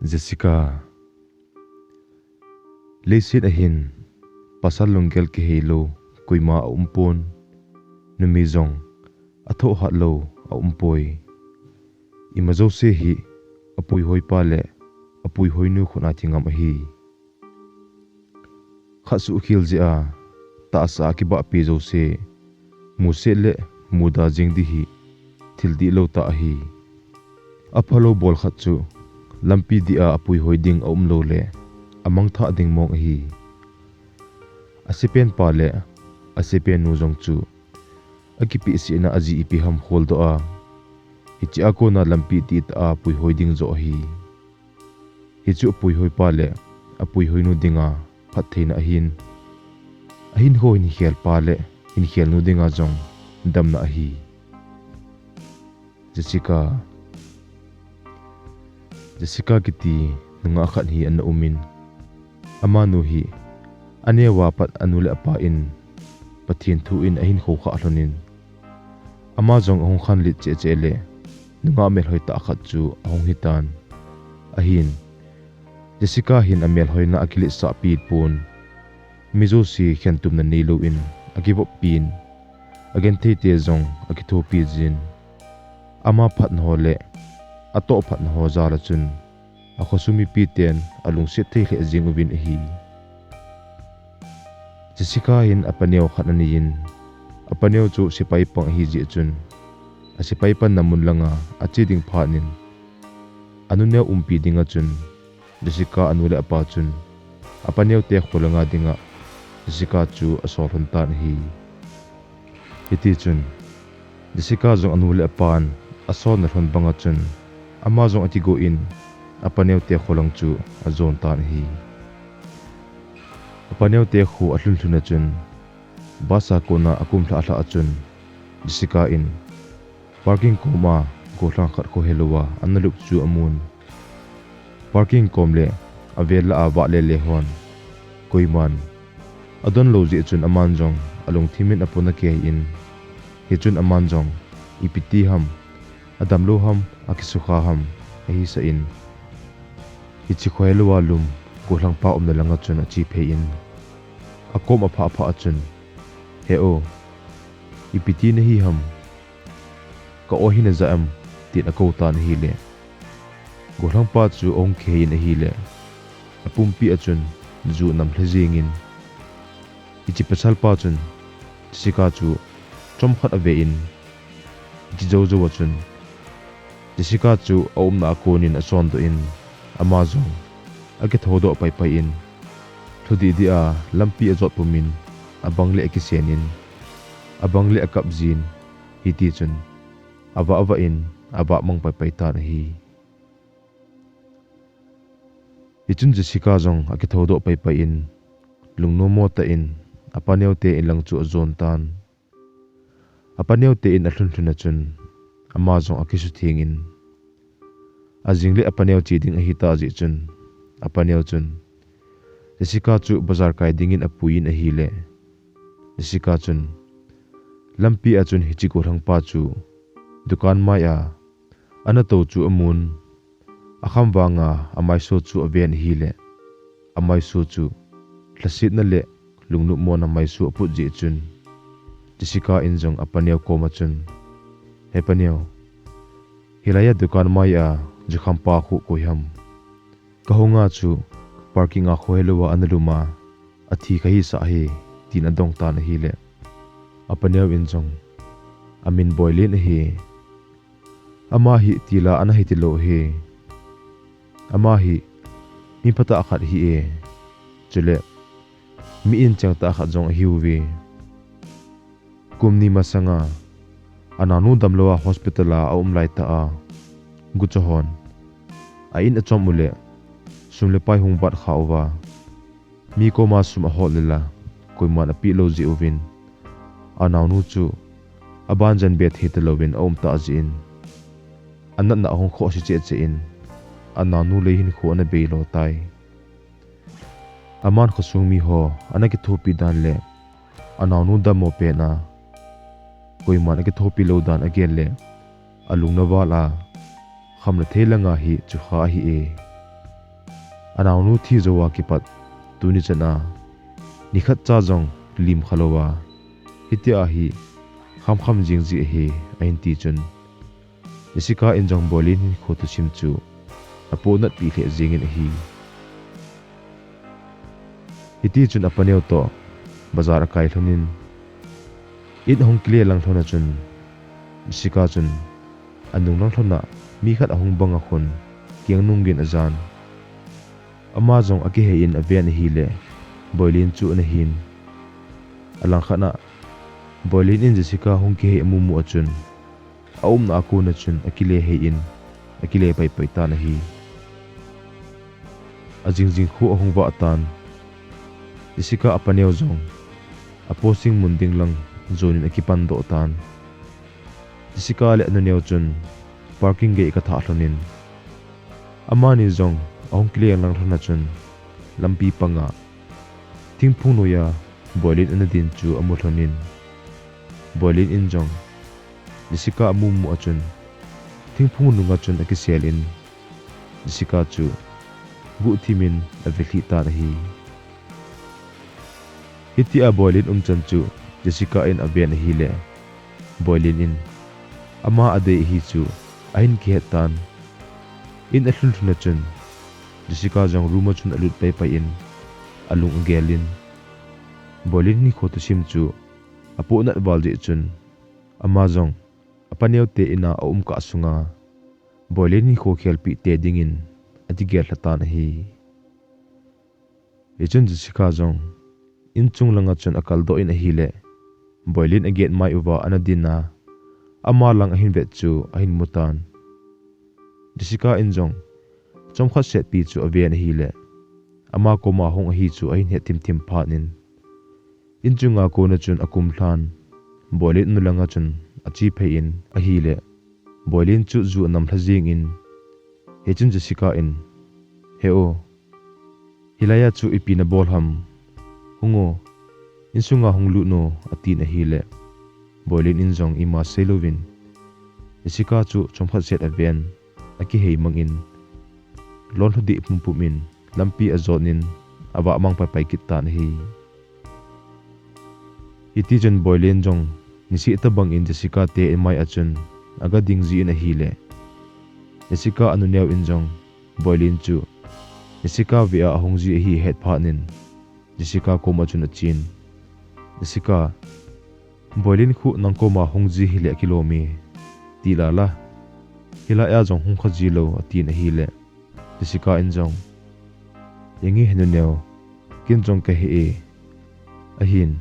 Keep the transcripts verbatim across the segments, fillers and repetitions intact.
Jessica. Leiset ahin pasal lunggel kiheilou koima aumpon, numei jong athoh hatlou aumpoi. Ima jouse hi apuihoipa le apuihoinu khut a kingam ahi. Khat suhkhel jeh a tahsa a kibahpi jouse muset le muda jeng ding hi thil dihlou tah ahi. Aphalou bol khat chu lampi dih a apuihoi ding aumlou le amangthah ding mong ahi. Asepenpa le asepennu jong chu akipehsetna a jeh ipi ham kholdoh a, hiche a kona lampi dihtah a puihoi ding joh ahi. Hichu apuihoipa le apuihoinu dinga phattheina ahin, ahinkho hinkhelpa le hinkhelnu dinga jong damna ahi. Jessica. Jessica kiti nungah khat hi ana umin, amanu hi aneo a pat anu le apa in Pathen thu in ahinkho khah lhonin, ama jong ahung khanlet cheh cheh le nungah melhoi tah khat chu ahung hitan. Ahin, Jessica hin amelhoina akiletsahpi pon, mi jouse khentumna neilouvin akivoppin, agentheite jong akithopi jin, ama phatna ho le atoh phatna ho jal a chun akhosung mipiten alungset thei lheh jeng uvin ahi. Jessica hin apaneo khat aneiyin, apaneo chu sepai pang ahijeh chun, asepai panna mun langa ache ding phatnin, anuneo umpi dinga chun Jessica anu le apa chun apaneote kho langa dinga Jessica chu asol lhon tan ahi. Hitichun Jessica jong anu le apan asolna lhon banga chun ama jong akigoh in apaneote kho lang chu ajon tan ahi. Apaneote kho alhun lhun a chun bus a kona akum lhah lhah a chun Jessica in parking koma gollhang khat khohelouva ana lup chu amun. Parking kom le avel lah a vahle le hon koiman adonlou jeh chun aman jong alungthim in apona kei in, hichun aman jong ipi ti ham, adamlou ham, akisukha ham ahisah in, hiche khohelouva lum gollhangpa umna langa chun achephei in, akom aphah phah a chun, "He o, ipi ti nahi ham? Ka o hi naja em?" tin akou tan ahile, gollhangpa chu ahung kihei in ahile, apumpi a chun ju nam lhe jengin, hiche pasalpa chun Jessica chu chomkhat ave in, hiche jou jou a chun Jessica chu aumna a konin asondoh in, ama jong akithoudoh paipai in, lhu dih dih a lampi ajot pumin, abang le akisen in, abang le akap jin, hitichun avah vah in avah mang paipai tan ahi. Hichun Jessica jong akithoudoh paipai in, lungnommo tah in apaneote in lang chu ajon tan. Apaneote in alhun lhun a chun ama jong akisutheng in, ajing le apaneo che ding ahitah jeh chun, apaneo chun Jessica chu bazar kai dingin apui in ahile, Jessica chun lampi a chun hiche gollhangpa chu dukan mai a ana tou chu amun. Akham vanga amaiso chu aven ahile, amaiso chu lhasetna le lungnopmona maiso aput jeh chun, Jessica in jong apaneo koma chun, "He paneo, hilai a dukan mai a jukhampa khu koi ham? Kahunga chu parking a khohelouva ana lum a, athi kahisah hi," tin adong tan ahile, apaneo in jong, "Amin Boilen ahi. Ama hi tila ana hitilou ahi. Ama hi mi phatah khat ahi e. Chule mi incheng tah khat jong ahiuve. Kum ni masanga anaonu damlou a hospital a aum laitah a, gucha hon a in achom ule sum le pai hung vat kha uva, mi koma sum ahol le la koiman apehlou jeh uvin, anaonu chu abanjan be thei talouvin aum tah jeh in, anatna ahung khohse cheh cheh in, anaonu lei hinkho ana beilo tai. Aman khosung miho ana kithopi dan le anaonu dammo pen a koiman akithopi lou dan agel le, alung ana val a, khamna thei langa hi chukha ahi e. Anaonu thi jouva kipat tuni chana nikhat cha jong lim kha louva, hitia hi khamkham jing ji ahi, ahin ti chun, Jessica in jong Boilin hinkho thusim chu apohnat pi lheh jingin ahi. Hiti chun apaneo toh bazar akai lhonin, in ahung kile lang lhona chun, Jessica chun anung lang lhona mi khat ahung bang a khun, kiang nung gin ajan. Ama jong akihei in aven ahile, Boilin chu ana hin. Alangkhat a, Boilin in Jessica hung kihei amumu a chun, aumna a kona chun akile hei in, akile paipai tan ahi. Ajing jing khu ahung vah tan. Jessica apaneo jong aposting mun ding lang jonin akipan doh tan. Jessica le anuneo chun parking gei akithah lhonin, amani jong ahung kile lang lhona chun lampi panga thingphung noiya Boilin ana din chu amu lhonin, Boilin in jong Jessica amumu a chun thingphung nunga chun akisel in, Jessica chu guhthimin avelhih tan ahi. Hitia Boilin umchan chu Jessica in aven ahile, Boilin in ama adei ahi chu ahin kihet tan. In alhun lhun a chun, Jessica jong room a chun alut paipai in, alung agel in, Boilin hinkho thusim chu apohnat val jeh chun, ama jong apaneo te ina aum kah sunga Boilin hinkho khelpi te dingin atigel lha tan ahi. Hichun Jessica jong inchung langa chun akaldoh in ahile, Boilin aget mai uva ana din a, ama lang ahin vet chu ahin mu tan. Jessica in jong chomkhat setpi chu aven ahile, ama koma hung ahi chu ahin het thimthim phat in, inchunga kona chun akum lhan, Boilin anu langa chun ache phei in ahile, Boilin chu ju anam lha jingin, hichun Jessica in, He o, hilaiya chu ipi nabol ham? Hung o, insunga hung lut o, atin ahile, Boilin in jong ima seilouvin, Jessica chu chomkhat set aven, akihei mangin, lon lhudih pumpum in lampi ajonin, avah mang paipai kit tan ahi. Hiti chun Boilin jong niseh tobangin Jessica te mai a chun aga ding jin ahile, Jessica anuneo in jong Boilin chu Jessica ve a ahung ji ahi ahet phat in, Jessica koma chun achen, Jessica, Boilin khu nang koma hung ji hile akilom e, ti lala, hilaiya jong hung kha ji lou, atin ahile, Jessica in jong, Henge he nuneo, ken jong kahe e, ahin,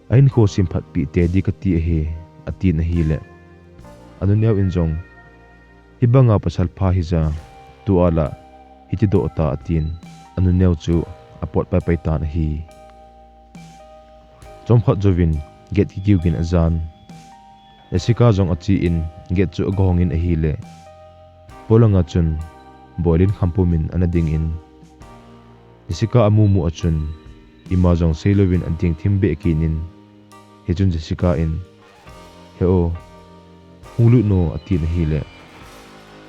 ahinkho simphatpi te di kati ahi, atin ahile, anuneo in jong, Hibanga pasal pha hija, tua la hiti doh ta, atin, anuneo chu apot paipai tan ahi. Chomkhat jouvin gate kikiu gin ajan. Jessica jong achen gate chu agahongin ahile, polanga chun Boilin khampumin ana dingin, Jessica amumu a chun ima jong seilouvin ading thim beh kit in, hichun Jessica in, He o, hung lut o, atin ahile,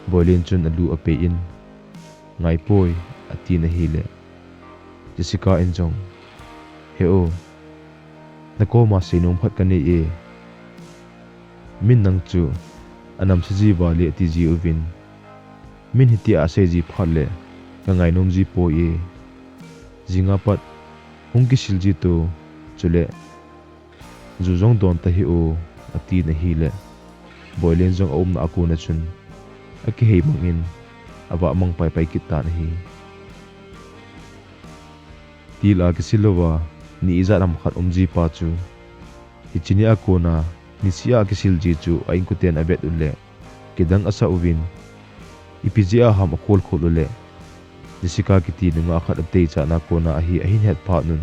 Boilin chun alu apei in, Ngaipoi, atin ahile, Jessica in jong, He o, nakoma seinom khat kanei e, min nang chu anamse ji vale ati ji uvin, min hitia asei ji phat le kangainom ji poi e, jinga pat hung kisil ji to, chule ju jong don tahih o, atin ahile, Boilin jong aumna a kona chun akihei mangin, avah mang paipai kit tan ahi. Til a kisil louva ni ijat ham khat um ji pa chu, hiche ni a kona niseh a kisil ji chu a inkoten avet uleh, kidang asah uvin, ipi jeh a ham akholkhol uleh, Jessica kiti nungah khat adeichatna kona ahi ahin het phat un,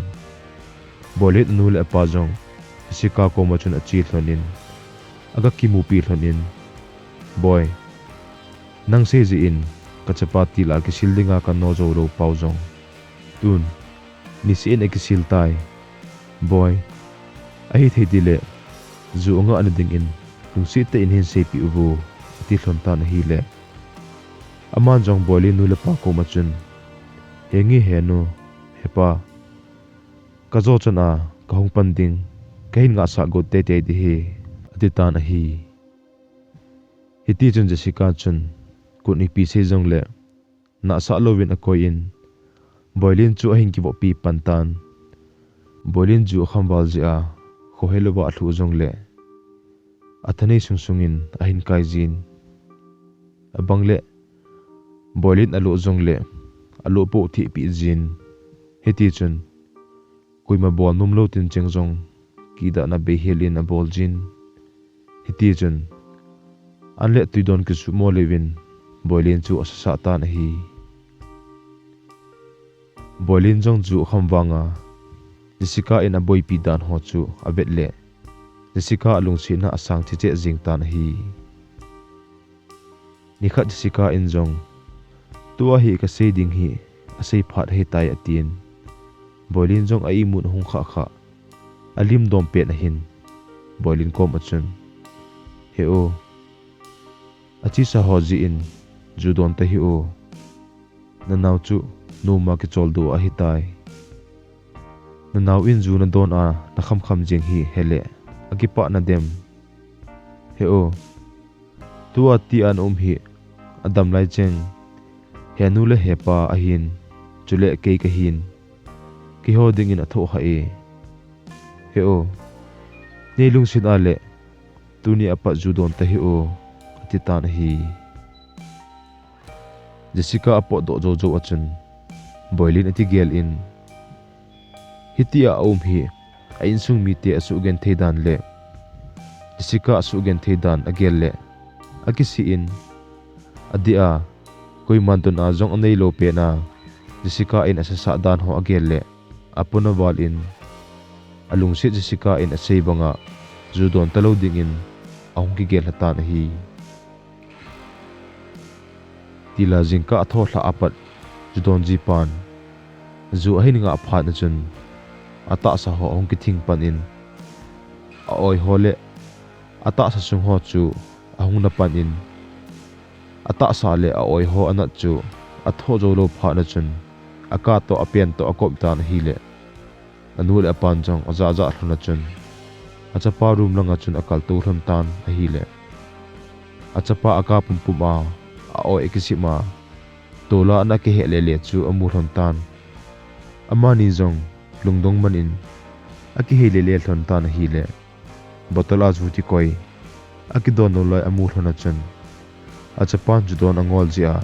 Boilin anu le apa jong Jessica koma chun ache lhonin, aga kimupi lhonin, Boi, nang sei jeh in kachapa til a kisil dinga kano jou lou pau jong, tun niseh in akisil tai. Boi, ahithei dile ju angah na dingin lungset tah in hin seipeh uvo, ati lhon tan ahile, aman jong Boilin nu le pa koma chun, Henge henu, hepa, kajo chan a kahung pan ding, kahin ngahsah got teitei ding ahi, ati tan ahi. Hitichun Jessica chun, kut ipi sei jongle, nahsah louvin akoi in, Boilin chu ahin kivoppi pan tan. Boilin ju akhamval jeh a, khohelou va alhuh jongle, athanei sungsungin ahin kai jin. Abang le, Boilin alo jongle, alo po thehpi jin. Hitichun, koima bol nom lou tin cheng jong, kidahna beihel in abol jin. Hitichun, an le tui don kisuhmo leuvin, Boilin chu asasah tan ahi. Boilin jong ju akham vanga, Jessica in aboipi dan ho chu avet le, Jessica alungsetna asang cheh cheh jeng tan ahi. Nikhat Jessica in jong, tua hi kasei ding hi, asei phat ahitai atin. Boilin jong a imut ahung khah khah, alim dom pet ahin, Boilin kom achun, He o, achesa ho jeh in, ju don tahih o. Nanao chu, noma kicholdo ahitai. Nanao in ju nadon a, nakham kham jeng hi hele, akipah nadem. He o, tua tia naum hi, adam lai cheng, henu le hepa ahin, chule kei kahin, keiho dingin athoh hah e. He o, nei lungset a le, tuni apat ju don tahih o, ati tan ahi. Jessica apotdoh jou jou achun, Boilin akigel in, hitia aum hi, a insung mite asuhgenthei dan le, Jessica asuhgenthei dan agel le, akisih in, adeh a, koiman don a jong aneilou pen a, Jessica in asasah dan ho agel le, apona val in, alungset Jessica in asei banga, ju don talou dingin, ahung kigel lha tan ahi. Tila jingkah athoh lhah apat, ju don jipan, ju ahin ngah phat achun, atahsa ho ahung kithing pan in, a-oi ho le, atahsa sung ho chu, ahung na pan in, atahsa le a-oi ho anat chu, athoh jou lou phat achun, aka toh apen toh akop tan ahile, anu le apan jong ajah jah lhon achun, achapa room langa chun akaltou lhon tan ahile, achapa aka pumpum a, a-oi akisip a, tola anat akiheh lele chu amu lhon tan. Amani jong lungdong man in, akihei lele lhon tan ahile, bottle a ju kikoi, akidon lou lai amu lhon achun, achapan ju don angol jeh a,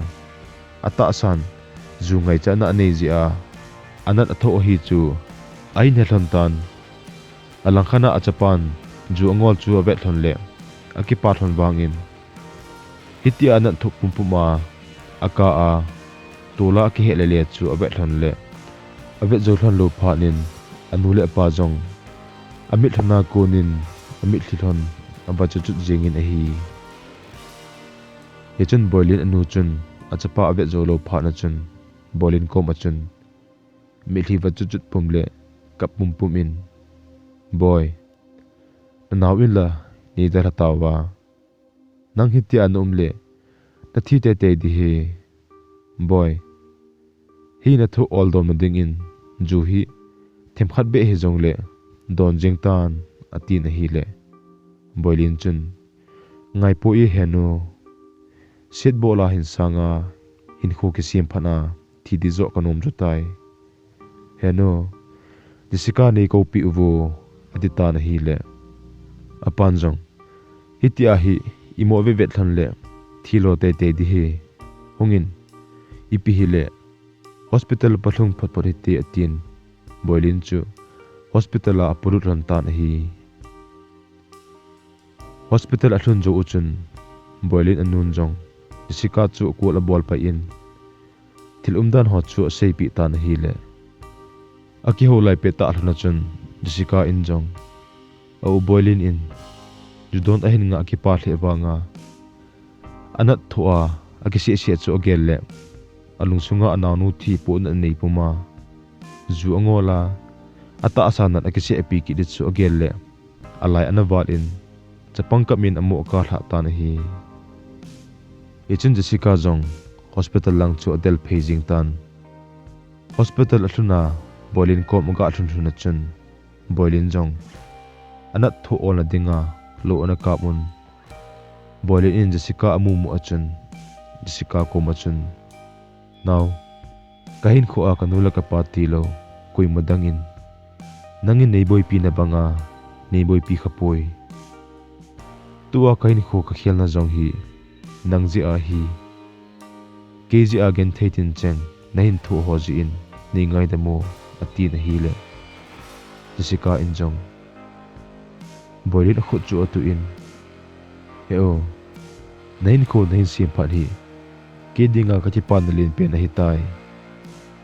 atahsan, ju ngaichatna anei jeh a, anat athoh ahi chu, ahin he lhon tan. Alangkhat a achapan, ju angol chu avet lhon le, akipah lhon vangin, hitia anat thoh pumpum a, aka a, tola akiheh lele chu avet lhon le, avet jou lhon lou phat in, anu le apa jong, amit lhon a kon in, amitlhi lhon, ava chuchut jeng in ahi. Hichun Boilin anu chun, achapa avet jou lou phat achun, Boilin kom achun, mitlhi va chuchut pum le, kap pumpum in, Boi, nanao in la, nei dalha tauva. Nang hitia naum le, nathi teitei ding ahi. Boi, hi nathoh ol dom na dingin, ju hi, themkhat beh hijongle, don jeng tan, atin ahile, Boilin chun, ngaipoi henu, setbol a hin sanga, hinkho kisem phat a, thi ding joh kanom jotai. Henu, Jessica nei koupeh uvo, ati tan ahile, apan jong, hitia hi, imo vetvet lhon le, thilo teitei ding ahi. Hungin, ipi hile, hospital palhung photphot hite atin, Boilin chu, hospital a apolut lhon tan ahi. Hospital alhun jou uchun, Boilin anun jong, Jessica chu akol abol pai in, thil umdan ho chu aseipeh tan ahile, akihou lai pettah lhon achun, Jessica in jong, a-u Boilin in, ju don ahin ngah akipah lheh vanga, anat thoh a, akisehseh chu agel le, alungsunga anaonu thi pohnat anei pum a, ju angol a, atahsa nat akisehpi kit ding chu agel le, alai ana val in, chapang kap in amo akap lhah tan ahi. Hichun Jessica jong hospital lang chu adel phei jeng tan. Hospital alhun a, Boilin kom aga lhun lhun a chun, Boilin jong anat thoh olna dinga lou ana kap un, Boilin in Jessica amu mu a chun, Jessica kom a chun, "Nao, kahinkho a kanu le kapa tilou koima dang in nangin neiboipi na banga neiboipi khapoi. Tua kahinkho kakhelna jong hi nang jeh ahi. Kei jeh a genthei tin cheng nahin thoh ho jeh in neingaidam o," atin ahile, Jessica in jong Boilin akhut chu atuh in, "He o, nahinkho nahin sem phat hi kei dinga kakipana lenpen ahitai.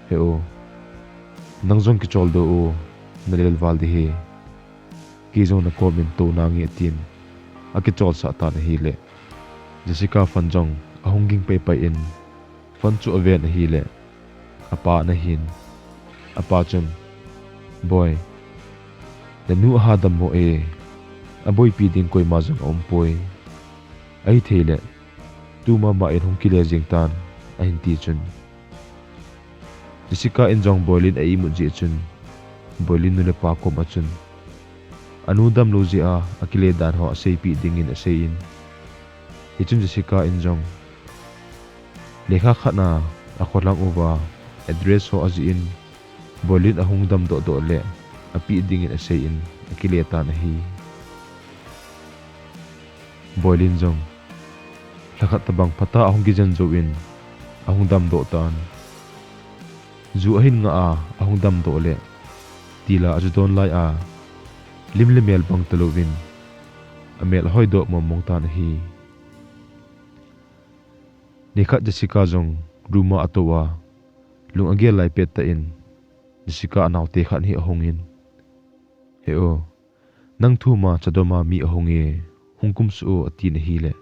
He o, nang jong kichol doh o, nalel val ding ahi. Kei jong nakom in tou nange," atin akicholsah tan ahile, Jessica phone jong ahung ging paipai in, phone chu aven ahile, apa ana hin. Apa chun, "Boi, nanu aha dammo e, aboipi ding koima jong aumpoi. Ahithei le, tumama in hung kile jeng tan," ahin ti chun, Jessica in jong Boilin a imut jeh chun, Boilin nu le pa kom a chun, anu damlou jeh a akile dan ho aseipeh dingin asei in, hichun Jessica in jong lekha khat a akholang uva address ho ajih in, Boilin ahung damdoh doh le apeh dingin asei in akile tan ahi. Boilin jong lhakhat tabang phatah a ahung kijen jou in ahung damdoh tan. Ju ahin ngah a ahung damdoh le, tila aju don lai a lim le mel bang talouvin amel ahoidoh mong mong tan ahi. Nikhat Jessica jong room a atou a, lung agel lai pettah in, Jessica anaote khat hi ahung in, "He o, nang thum a chadom a mi ahung e, hung kumsuh o," atin ahile,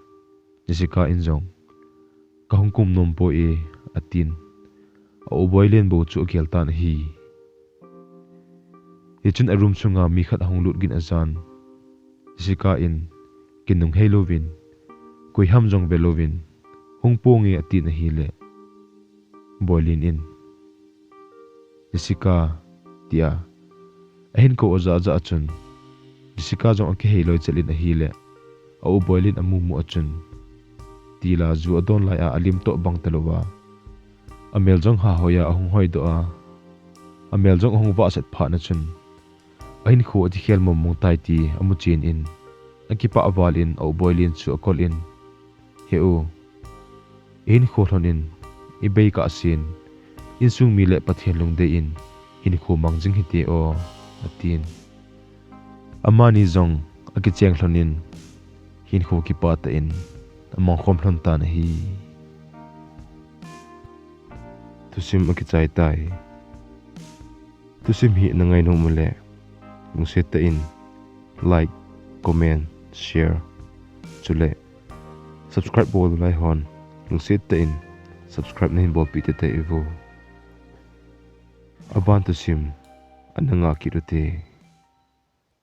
Jessica in jong, "Kahung kum nom poi e," atin, a u Boilin bou chu agel tan ahi. Hichun a room sunga mi khat ahung lut gin ajan, Jessica in kinunghei louvin, koi ham jong ve louvin, "Hung ponge," atin ahile, Boilin in, "Jessica," tia ahin kou ajah ajah a chun, Jessica jong akihei loi chel in ahile, a u Boilin amu mu a chun, tila ju adon lai a alim toh bang talouva, amel jong hahoi a ahung hoidoh a, amel jong ahung vahset phat na chun, ahinkho akikhel mong mong tai ti amu chen in, akipah val in a u Boilin chu akol in, "He u, ihinkho lhon in, ibei kahsen, insung mi le Pathen lungdei in hinkho mang jing hite o," atin. Amani jong akicheng lhon in, hinkho kipah tah in amang khom lhon tan ahi. Thusim akichai tai. Thusim hi na ngai nom ule, lungset tah in like, comment, share, chule subscribe bol nalai hon lungset tah in subscribe nahin bolpeh teitei uvo. Aban thusim ana ngah kit ute.